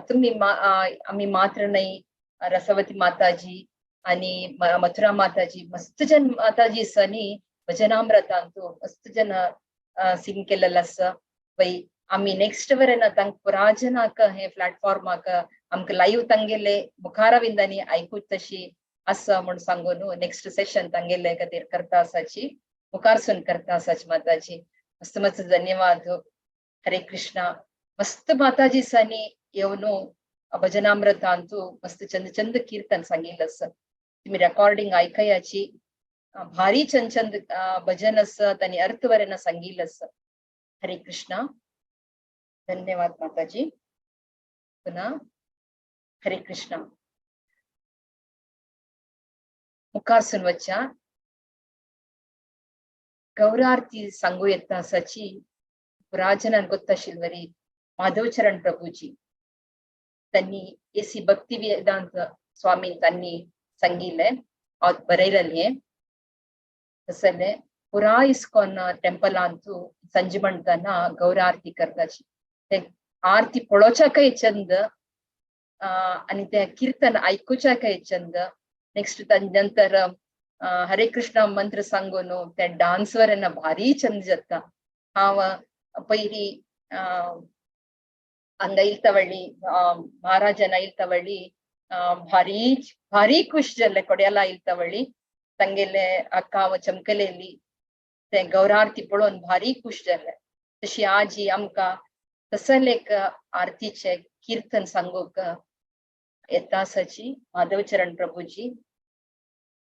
तुम्ही आम्ही मात्र नाही, रसवती माताजी आणि मथुरा माताजी, मस्त जन माताजी सनी भजनामृतांतु मस्त जन सिंग केलेलं आसा. वय आम्ही नेक्स्ट वरेन तांक पुराजनाक हे प्लॅटफॉर्माक आमकां लाईव्ह तांगेले मुखारविंदांनी आयकूच तशी आसा म्हूण सांगून नेक्स्ट सेशन तांगेले खातीर करता आसाची, मुखारसून करता आसाची माताजी. मस्त मस्त धन्यवाद. हरे कृष्णा. मस्त माताजी सानी येवन भजनामृतांतु मस्त चंद चंद कीर्तन सांगिल्लें आसा. तुमी रेकॉर्डिंग आयकयाची. भारी चंद चंद भजन आसा, तांणी अर्थ वरेन सांगिल्लें आसा. हरे कृष्णा. धन्यवाद माताजी. पुन्हा हरे कृष्णा. मुखारसून वच्च्या गौरारती सांगू येता आसाची पुराजनान गोत्ताशिल्वरी माधवचरण प्रभूजी त्यांनी एसी भक्ती वेदांत स्वामी त्यांनी सांगिल्लें, हांव बरयलें. तसलें पुरा इस्कॉन टेंपलांतू संजे म्हणताना गौरारती करताची. ते आरती पळोवच्याकय चंद आनी ते कीर्तन आयकुच्याकय चंद. नेक्स्ट नंतर हरे कृष्ण मंत्र सांगून ते डान्स वर भारी चंद जाता. हांव पयली हांगा इल्तवळ्ळी महाराजन इल्तवळ्ळी भारी भारी खुश जाल्ले. कोड्याला इल्तवळ्ळी तांगेले अक्का हांव चमकलेली ते गौरारती पळोवन भारी खुश जाल्ले. तशी आजी आमकां तसले एक आरतीचे कीर्तन सांगूंक येता आसाची माधवचरण प्रभूजी.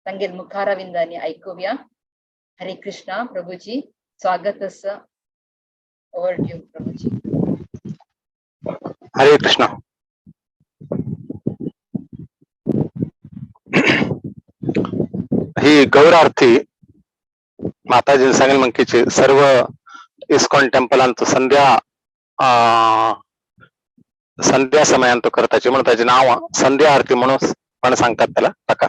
तांगेल मुखारविंदांनी आयकुया. हरे कृष्णा प्रभूजी, स्वागत आसा. Over to you Prabhuji. Hare Krishna. ही गौर आरती माताजी सांगेल मंकीची सर्व इस्कॉन टेम्पलांत संध्या संध्या समयांत करताची, म्हणून त्याचे नाव संध्या आरती म्हणून पण सांगतात त्याला. ताका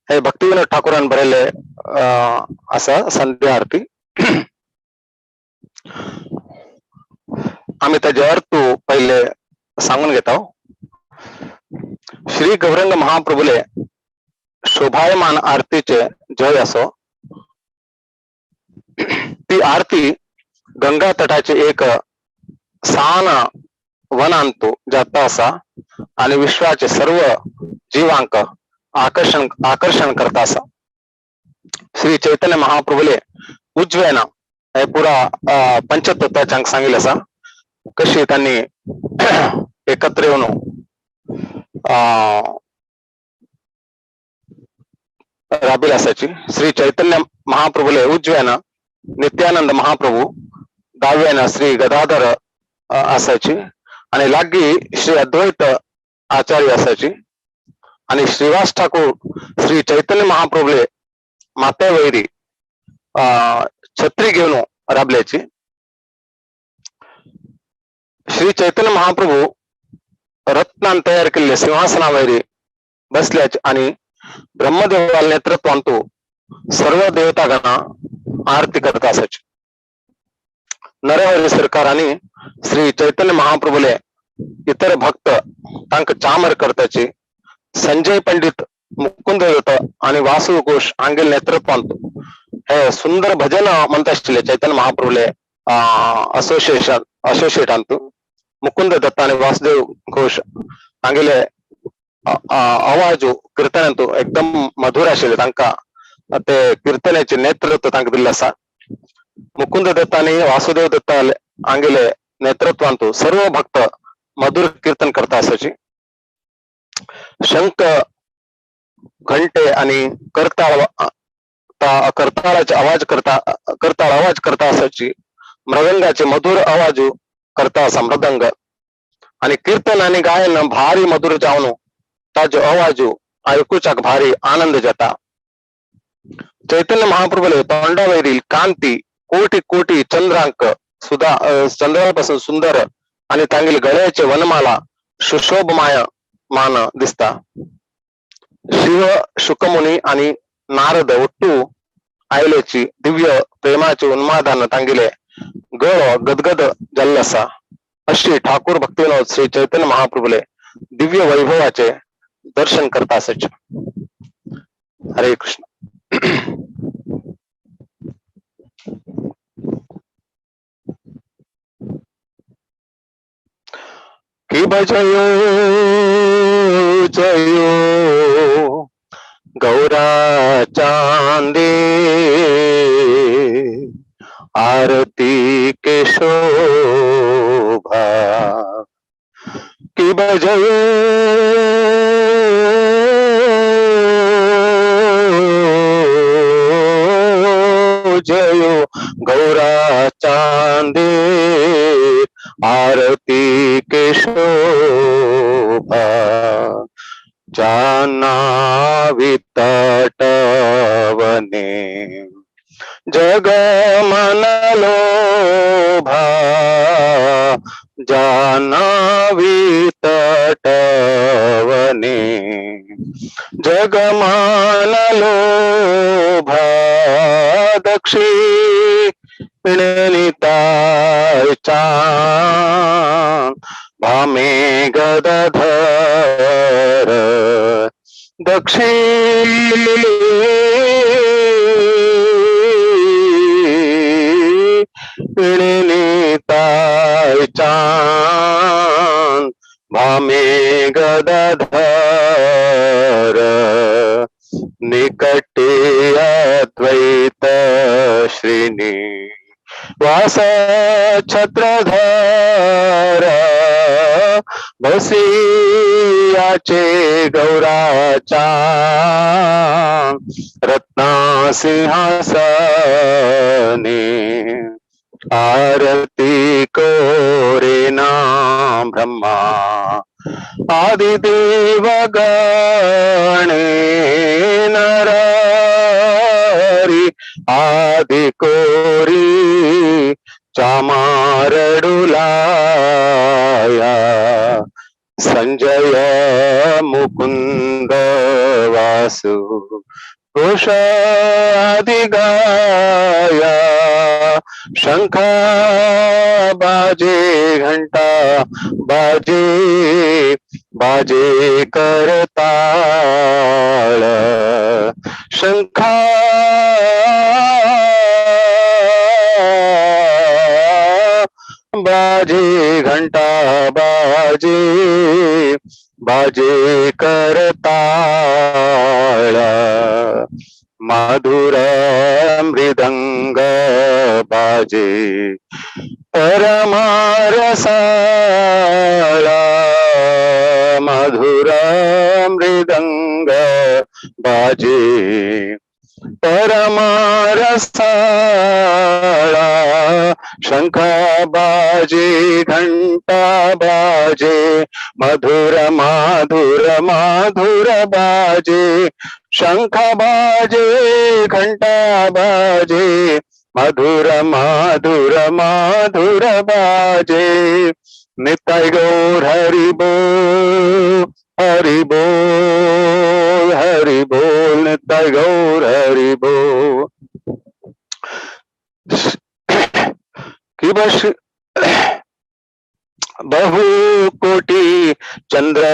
हे भक्तिविनोद ठाकूरान बरयले असं संध्या आरती. आम्ही त्याचे अर्थ पहिले सांगून घेतो. श्री गौरंग महाप्रभुले शोभायमान आरतीचे जय असो. ती आरती गंगा तटाचे एक सान वनांतु जाता असा आणि विश्वाचे सर्व जीवांक आकर्षण आकर्षण करता असा. श्री चैतन्य महाप्रभुले उजव्याना हे पुरा पंचतत्वाच्या सांगितलं असा कशी त्यांनी एकत्र येऊन राबील असायची. श्री चैतन्य महाप्रभुले उजव्यानं नित्यानंद महाप्रभू, डाव्यानं श्री गदाधर असायची आणि लागी श्री अद्वैत आचार्य असायची. आणि श्रीवास ठाकूर श्री चैतन्य महाप्रभुले मात्यावैरी छत्री घेऊन राबल्याची. श्री चैतन्य महाप्रभू रत्नान तयार केलेले सिंहासनावैरी बसल्याचे आणि ब्रह्मदेवाला नेतृत्वांतू सर्व देवतागणा आरती करत असायची. नरहरी सरकार आणि श्री चैतन्य महाप्रभुले इतर भक्त तांक चामर करताची. संजय पंडित, मुकुंद दत्त आणि वासु घोष हांगेले नेतृत्वांतू हे सुंदर भजन म्हणत आशिल्ले चैतन्य महाप्रभुले असोसिएशन असोसिएटांतू मुकुंद दत्त आणि वासुदेव घोष हांगेले आवाजू कीर्तनांतू एकदम मधुर आशिल्ले. तांकां ते कीर्तनाचे नेतृत्व तांकां दिल्लें आसा. मुकुंद दत्त आणि वासुदेव दत्त हांगेले नेतृत्वांतू सर्व भक्त मधुर कीर्तन करता आसाची. शंख, घंटे आणि करताळ करताळाचे आवाज करता करताळ आवाज करता असायची. मृदंगाचे मधुर आवाज करता असा मृदंग. आणि कीर्तन आणि गायन भारी मधुर जावन ताजो आवाज ऐकूचाक भारी आनंद जाता. चैतन्य महाप्रभुले तोंडावरील कांती कोटी कोटी चंद्रांक सुद्धा चंद्रापासून सुंदर आनी तांगेले गळ्याचे वनमाला सुशोभमाय मान दिसता. शिव शुकमुनी आनी नारद ಒಟ್ಟು आयलेची दिव्य प्रेमाचे उन्मादान तांगेले गळो गदगद जाल्लो. अशी ठाकूर भक्तिविनोद श्री चैतन्य महाप्रभुले दिव्य वैभवाचे दर्शन करता आसच. हरे कृष्ण. कि भजयो जयो गौरा चांदे आरती के शोभा, कि भजयो जयो गौरा चांदे आरती के शोभा, जानावी तटवने जग मन लोभा, जानावी तटवने जग मन लोभा, दक्षिण निताय चांद भामे गदधर, दक्षिण निताय चांद भामे गदधर, निकटे अद्वैत श्रेणी वास छत्रधर, बसियाचे गौराचा रत्ना सिंहासने, आरती कोरे ना ब्रह्मा आदि देव गणे नरहरि आदि कोरी चामारडुलाया, संजय मुकुंद वासु घोष आदि गाया, शंखा बाजे घंटा बाजे बाजे करताळ, शंखा बाजे घंटा बाजे बाजे करताळ, मधुर मृदंग बाजे परमारसाळा, मधुर मृदंग बाजे परमारसाळा, शंख बाजे घंटा बाजे मधुर माधुर माधुर बाजे, शंख बाजे घंटा बाजे मधुर माधुर माधुर बाजे, निताई गौर हरि बोल हरि बोल हरि बोल, निताई गौर हरि बोल। कि बस बहु कोटि चंद्र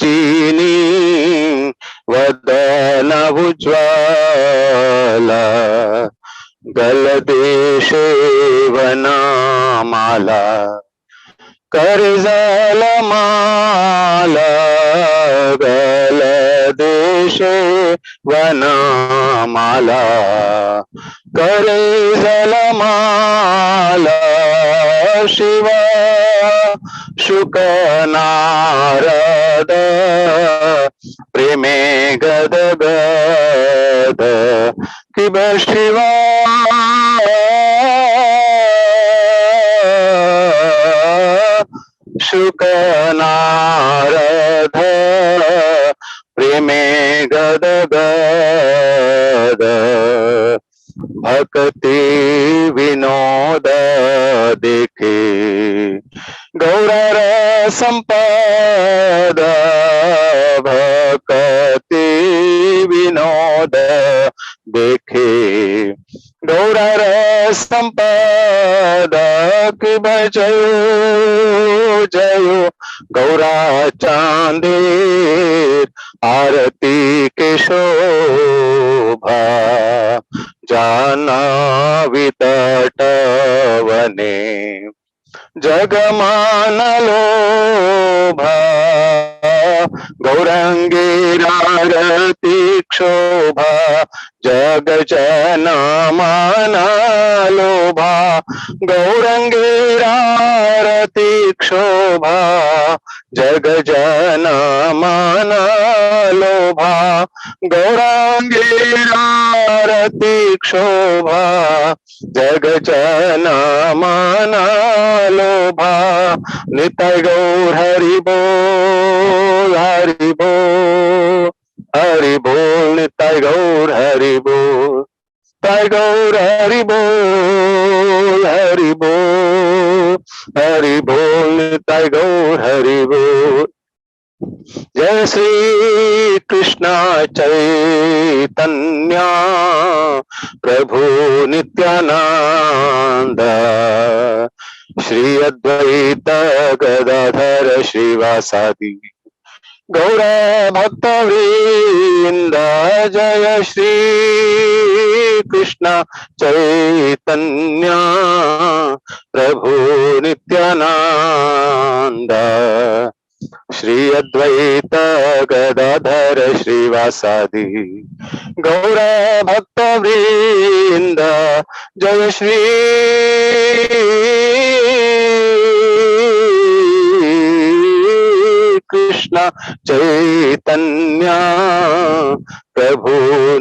जीनी वदन उज्ज्वला, गलदेशे वनामाला करजल माला, गलदेशे वनामाला करजल माला, शिव शुक नारद प्रेमे गद गद, कि शिवा शुक नारद प्रेमे गद गद, भक्ति विनोद देखे गौरा विनोद देखे। गौरार संपद की भजयो जयो गौरा चांदेर आरती के शोभा जानावी तटवने जगमान लोभा गौरंगी आरती क्षोभा जग जन मान लोभा गौरंगी आरती क्षोभा जग जन मान लोभा गौरांगी आरती क्षोभा जग जन मान लोभा। निताय गौर हरि बोल हरि बोल हरि बोल निताय गौर हरि बोल ताय गौर हरि बोल हरि बोल हरि बोल निताय गौर हरि बोल। जय श्री कृष्ण चैतन्य प्रभु नित्यानंद श्री अद्वैत गदाधर श्रीवासादि गौर भक्त वृंद। जय श्री कृष्ण चैतन्य प्रभु नित्यानंद श्री अद्वैत गदाधर श्रीवासादि गौर भक्त वृंद। जय श्री कृष्ण चैतन्य प्रभु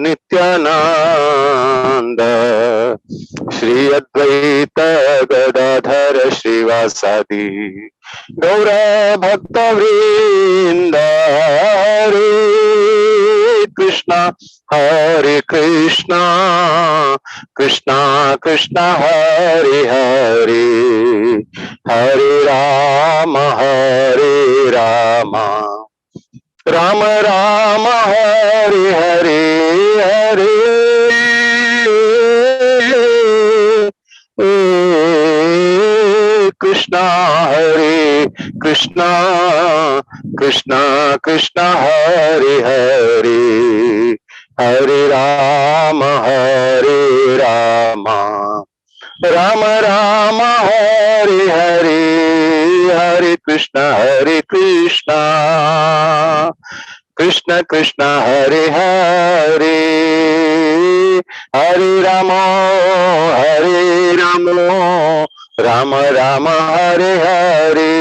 नित्यानंद श्री अद्वैत गदाधर श्रीवासादि गौर भक्त वृंद। हरे कृष्णा हरे कृष्णा कृष्णा कृष्णा हरे हरे हरे राम राम राम हरे हरे हरे कृष्णा हरे कृष्णा कृष्णा कृष्णा हरे हरे हरे राम राम राम हरे हरे हरे कृष्णा कृष्ण कृष्ण हरे हरे हरे राम राम राम हरे हरे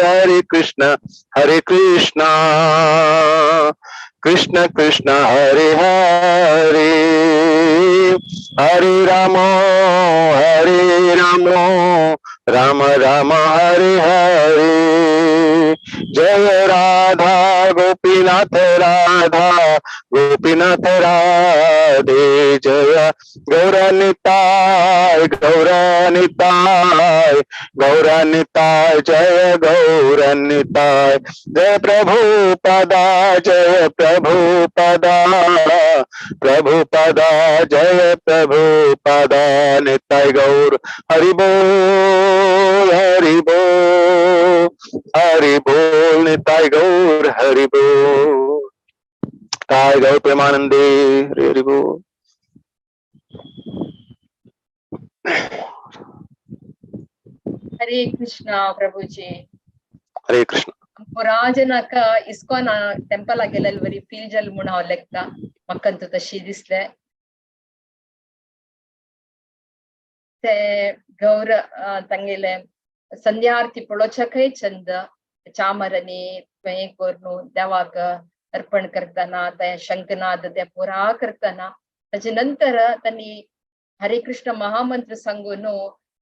हरे कृष्ण कृष्ण कृष्ण हरे हरे हरे राम राम राम हरे हरे। जय राधा गोपीनाथ राधे जय गौर निताय गौर निताय जय गौर निताय जय प्रभु पदा प्रभु पदा जय प्रभु पदा निताय गौर हरि बोल हरि बोल हरि बोल निताय गौर हरि बोल ताय गौर प्रेमानंदे हरि हरि बोल। हरे कृष्णा प्रभुजी। हरे कृष्ण। पुराजनाक इस्कॉन टेम्पल गेलेल वरी फील जाल म्हूण हांव लेखता म्हाका तशी दिसले ते गौर तांगेले संध्या आरती पळोवच्याकय चंद चामरनी हें करून देवाक अर्पण करतना ते शंखनाद ते पुरा करतना ताजे नंतर तांणी हरे कृष्ण महामंत्र सांगून